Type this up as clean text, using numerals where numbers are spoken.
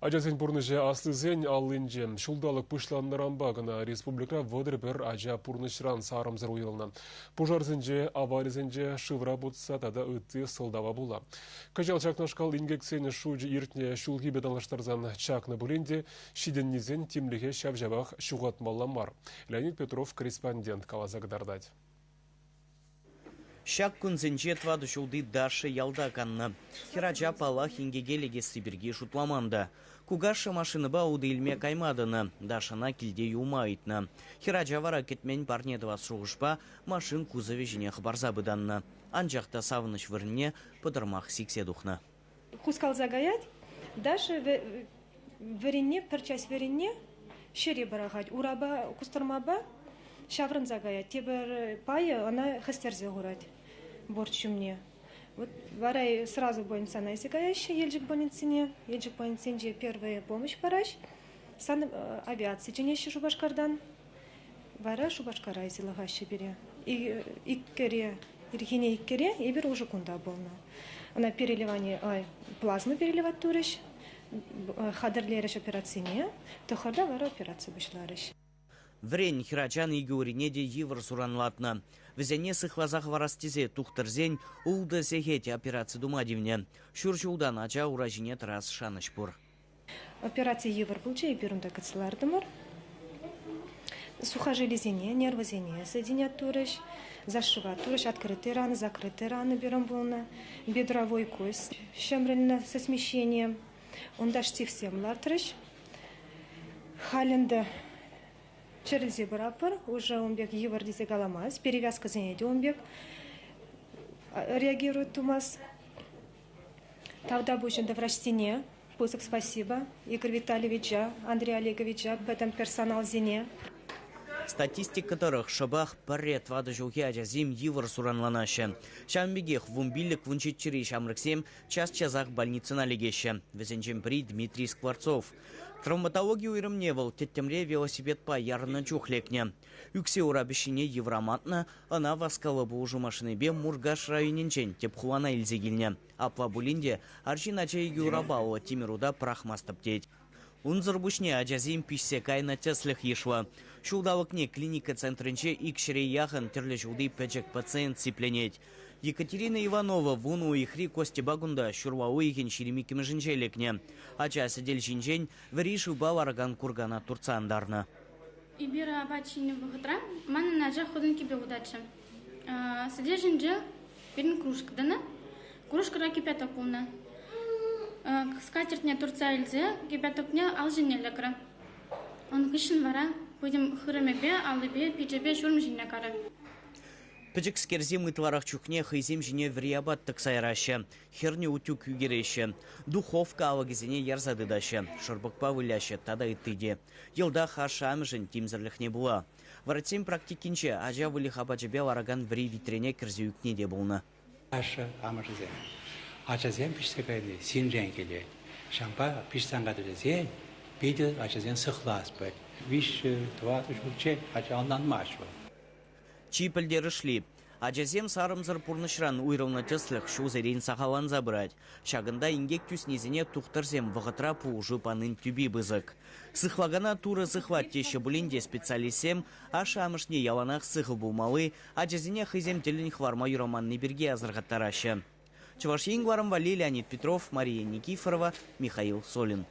Ачасен пурнӑҫӗ аслисен аллинче. Ҫулталӑк пуҫланнӑранпа кӑна республикӑра 31 ача пурнӑҫран сарӑмсӑр уйрӑлнӑ. Пушарсенче, аварисенче, шывра путса тата ытти сӑлтава пула. Кӑҫал ҫакнашкал инкексен шучӗ иртнӗ ҫулхипе танлаштарсан чакнӑ пулин те ҫитӗннисен тимлӗхе ҫав-ҫавах ҫухатмалла мар. Леонид Петров корреспондент каласа кӑтартать. Ҫак кунсенче тӑватӑ ҫулти Даша ялта каннӑ. Хӗрача, паллах, инкеке лекесси пирки шутламан та. Кукашшӗ машинӑпа утӑ илме кайма тӑнӑ, Дашӑна килте юлма ыйтнӑ. Хӗрача вара кӗтмен парне тӑвас шухӑшпа машин кузовӗ ҫине хӑпарса пытаннӑ. Анчах та савӑнӑҫ вырӑнне пӑтӑрмах сиксе тухнӑ. Хускалса каять, Даша вӗренне, пӗр часть вӗренне ҫӗре пӑрахать, урапа кустӑрмапа ҫаврӑнса каять. Тепӗр пайӗ ӑна хӗстерсе хурать борт ҫумне. Вот вара сразу больницана илсе каяҫҫӗ Елчӗк больницине. Елчӗк больницинче первая помощь параҫ. Сан авиаци чӗнеҫҫӗ Шупашкартан. Вара Шупашкара илсе лӑхаҫҫӗ пире. Иккӗре, ирхине иккӗре эпир уже кунта пулнӑ. Ӑна переливание, ай, плазма переливать турӗҫ, хатӗрлерӗҫ операцине, тӑхӑрта вара операци пуҫларӗҫ. Вӗрен хӗрачан икӗ урине те йывӑр суранлатнӑ. Вӗсене сыхласа хӑварас тесе тухтӑрсен ултӑ сехет операци тума тивнӗ. Ҫур ҫултан ача ура ҫине тӑрас шанӑҫ пур. Операци йывӑр пулчӗ, эпир унта кӗтсе лартӑмӑр. Сухожилисене, нервӑсене соединять турӗҫ, зашивать турӗҫ, открытый раны, закрытый раны пирӗн пулнӑ, бедровой кость ҫӗмрӗлнӗ со смещением. Унта штифсем лартрӗҫ. Халь ӗнтӗ чӗрӗлсе пыратпӑр, уже ун пек йывӑр тесе каламасть, перевязкӑсене те ун пек реагирует тумасть. Тавтапуҫ ӗнтӗ врачсене, пысӑк спасибо Игорь Витальевича, Андрей Олеговича, пӗтӗм персоналсене. Статистика тӑрӑх, шӑпах пӗрре тӑватӑ ҫулхи ачасем йывӑр суранланаҫҫӗ. Ҫавӑн пекех 15-17-ри ҫамрӑксем час-часах больницӑна лекеҫҫӗ. Вӗсенчен пӗри Дмитрий Скворцов. Травматологи уйрӑмне вӑл тӗттӗмре велосипедпа ярӑннӑ чух лекнӗ. Ӳксе ура пӗҫҫине йывӑр амантнӑ, ӑна васкавлӑ пулӑшу машинипе Муркаш районӗнчен тӗп хулана илсе килнӗ. Апла пулин те арҫын ача икӗ урапаллӑ тимӗр ута пӑрахмастӑп тет. Унсӑр пуҫне ачасем пиҫсе кайнӑ тӗслӗх йышлӑ. Ҫулталӑкне клиника центрӗнче ик ҫӗре яхӑн тӗрлӗ ҫулти пӗчӗк пациент сипленет. Екатерина Иванова 10 уйӑхри Костьӑпа кунта ҫурла уйӑхӗн 22-мӗшӗнче лекнӗ. Ача сӗтел ҫинчен вӗри шывпа ларакан куркана туртса антарнӑ. Эпир апат ҫинӗ вӑхӑтра манӑн ача хутӑн кӗпе утатчӗ. Сӗтел ҫинче пирӗн кружка тӑнӑ. Кружкӑра кипяток пулнӑ. Скатертьне туртса илсе кипятокне ал ҫине лекрӗ. Ун хыҫҫӑн вара пӗтӗм хырӑмӗпе, аллипе, пичӗпе ҫурӑм ҫине карӗ. Пӗчӗкскерсем ытларах чухне хӑйсем ҫине вӗри апат тӑкса яраҫҫӗ. Хӗрнӗ утюг ӳкереҫҫӗ, духовка алӑкӗсене ярса тытаҫҫӗ, шӑрпӑкпа выляҫҫӗ тата ытти те. Йӑлтах ашшӗ-амӑшӗн тимсӗрлӗхне пула. Врачсен практикинче ача выльӑх апачӗпе ларакан вӗри витрене кӗрсе ӳкни те пулнӑ. Ашшӗ-амӑшӗсем ачасем пиҫсе кайни синрен килет. Ҫавӑнпа пиҫсе ан кайтӑр тесен питӗ ачасен сыхлас пулать. Виҫҫӗ, тӑватӑ ҫулччен ача ӑнланмасть вӑл. Чи пӗлтерӗшли, ачасем сарӑмсӑр пурнӑҫран уйрӑлнӑ тӗслӗх ҫулсерен сахалланса пырать. Ҫакӑнта инкек тӳснисене тухтӑрсем вӑхӑтра пулӑшу панин тӳпи пысӑк. Сыхлакана Турӑ сыхлать теҫҫӗ пулин те специалистсем ашшӗ-амӑшне яланах сыхӑ пулмалли, ачасене хӑйсем тӗллӗн хӑварма юраманни пирки асӑрхаттараҫҫӗ. Чӑваш Ен кӑларӑм валли Леонид Петров, Мария Никифорова, Михаил Солин.